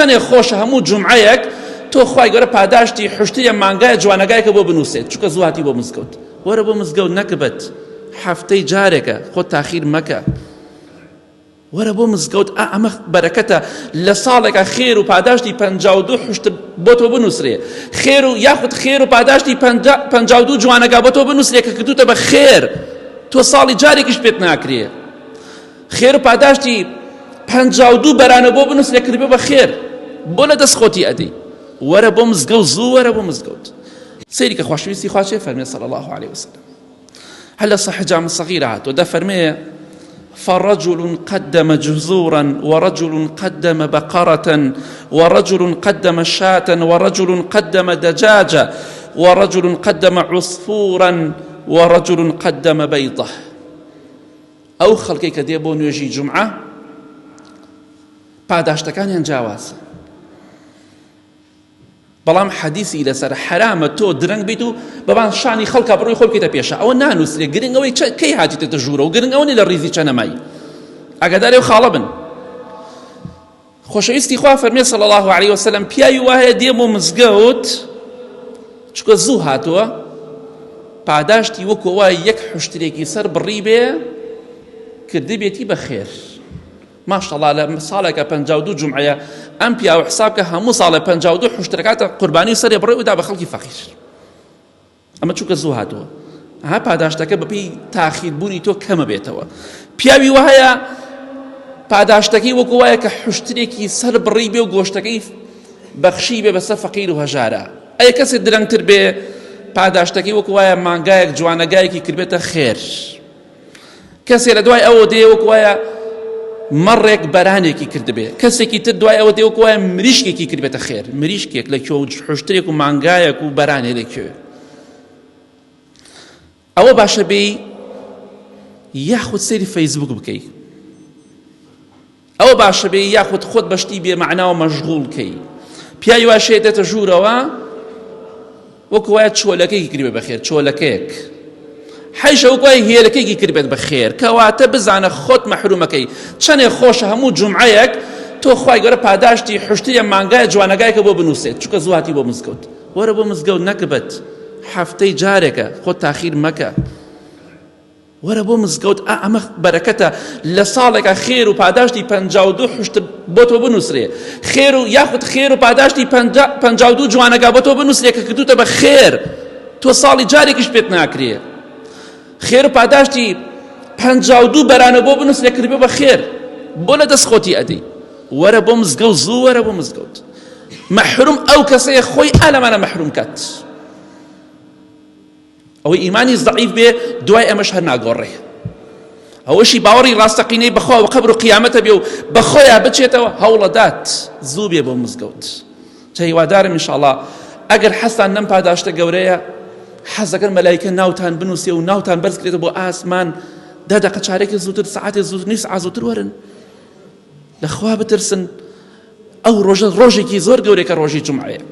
چەنێ خۆشە هەموو جومعەیەک تۆ خوای گەورە پاداشتی حوشتریە مانگایە جوانەگایەکە بۆ بنووسێت چونکە زوو هاتی بۆ مزگەوت وەرە بۆ مزگەوت نەکبەت هەفتەی جارێکە خۆت تاخیر مەکە وەرە بۆ مزگەوت ئا ئەمە بەرەکەتە لە ساڵێکا خێر و پاداشتی 52 حشتر بۆ تۆ بنووسرێ خێر و یاخود خێر و پاداشتی 52 جوانەگا بۆ تۆ بنووسرێ کە کردوتە بە خێر تۆ ساڵی جارێکیش پێت ناکرێ خێر و پاداشتی 52 بەرانە بۆ بنووسرێ کردبێ بە خێر بۆ لە دەست خۆتی ئەدەی وەرە بۆ مزگەوت زوو وەرە بۆ مزگەوت سەیری کە خۆشەویستی خوا چێ فەرمێ صلی الله عليه وسلم هەر لە صحیح جامع صغیر هاتووە دەفەرمێ فرجل قدم جزورا ورجل قدم بقرة ورجل قدم شاة ورجل قدم دجاجة ورجل قدم عصفورا ورجل قدم بيضة ئەو خەڵکەی کە دێ بۆ نوێژی جومعە پاداشتەکانیان جیاوازە بەڵام حەدیسی لەسەر حرامە تۆ درەنگ بیت و بەبان شانی خەڵکە بڕۆی خۆ بکەیتە پێشە ئەوە نانووسرێ گرنگ ئەوەی کەی هاتیتە ژوورە و گرنگ ئەوە نیە لە ڕیزی چەنەمای ئاگاداری و خاڵە بن خۆشەویستی خوا فەرمێ صلی الله علیه وسلم پیاوی وا هەیە دێ بۆ مزگەوت چونکە زوو هاتووە پاداشتی وەکو وای یەک حشترێکی سەر بڕی بێ کردبێتی بە خێر ماشەڵا لە ساڵێکە 52 جمعەیە ئەم پیاوە حساب کە هەموو ساڵێ 52 حشترەکاتە قوربانی سەرێ بڕێ و دا بە خەڵکی فەقیر ئەمە چونکە زوو هاتووە ها پاداشتەکە بەپێی تاخیر بوونی تۆ کەمە بێتەوە پیاوی وهەیە پاداشتەکەی وەکو وایە کە حشترێکی سەر بڕی بێ و گۆشتەکەی بەخشی بێ بەسەر فەقیر و هەژارە ئەی کەسێ درەنگتر بێ پاداشتەکەی وەکو وایە مانگایەک جوانەگایەکی کردبێتە خێر کەسێ لە دوای ئەوە دێ وەک وایە مەڕێک بەرانێکی کردبێ کەسێکی تر دوای ئەوە دێ وەک وایە مریشکێکی کردبێتە خێر مریشکێک لە کوێ و حشترێک و مانگایەک و بەرانێ لە کوێ ئەوە باشە بێی یاخود سەیری فەیسبوک بکەی ئەوە باشە بێ یاخود خۆت بە شتی بێ مەعناوە مەشغوڵ کەی پیاوی وا شێت دێتە ژوورەوە وەکو وایە چۆلەکەیەکی کردبێ بەخێر چۆلەکەیەک حەیشە وەکو وایە هێلەکەیەکی کردبێت بەخێر کەواتە بزانە خۆت مەحرومەکەی چەنێ خۆشە هەموو جومعەیەک تۆ خوای گەورە پاداشتی حشتریە مانگایە جوانەگایەکە بۆ بنووسێت چونکە زوو هاتی بۆ مزگەوت وەرە بۆ مزگەوت نەکبەت هەفتەی جارێکە خۆت تاخیر مەکە وەرە بۆ مزگەوت ئا ئەمە بەرەکەتە لە ساڵێکا خێر و پاداشتی 52 حشتر بۆ تۆ بنووسرێ خێر و یاخود خێر و پاداشتی 52 جوانەگا بۆ تۆ بنووسرێ کە کردوتە بە خێر تۆ ساڵی جارێکیش پێت ناکرێ خێر و پاداشتی 52 بەرانە بۆ بنووسرێ کردبێ بە خێر بۆ لە دەست خۆتی ئەدەی وەرە بۆ مزگەوت زوو وەرە بۆ مزگەوت مەحروم ئەو کەسەیە خۆی ئالەمانە مەحروم کات ئەوەی ئیمانی زەعیف بێ دوای ئەمەش هەر ناگۆڕێ ئەوەشی باوەڕی ڕاستەقینەی بەخوا و قەبر و قیامەتە بێ و بەخۆیا بچێتەوە هەوڵەدات زوو بێ بۆ مزگەوت چە هیوادارم ئینشاءڵا ئەگەر حەستان لەم پاداشتە گەورەیە حەزەکەن مەلایکە ناوتان بنووسێ و ناوتان بەرز کرێتە بۆ ئاسمان دە دەقە چارێکی زووتر سەعاتێ زووتر نیو سەعات زووتر وەرن لەخوا بترسن ئەو ڕۆژە ڕۆژێکی زۆر گەورەیە کە ڕۆژی جومعەیە.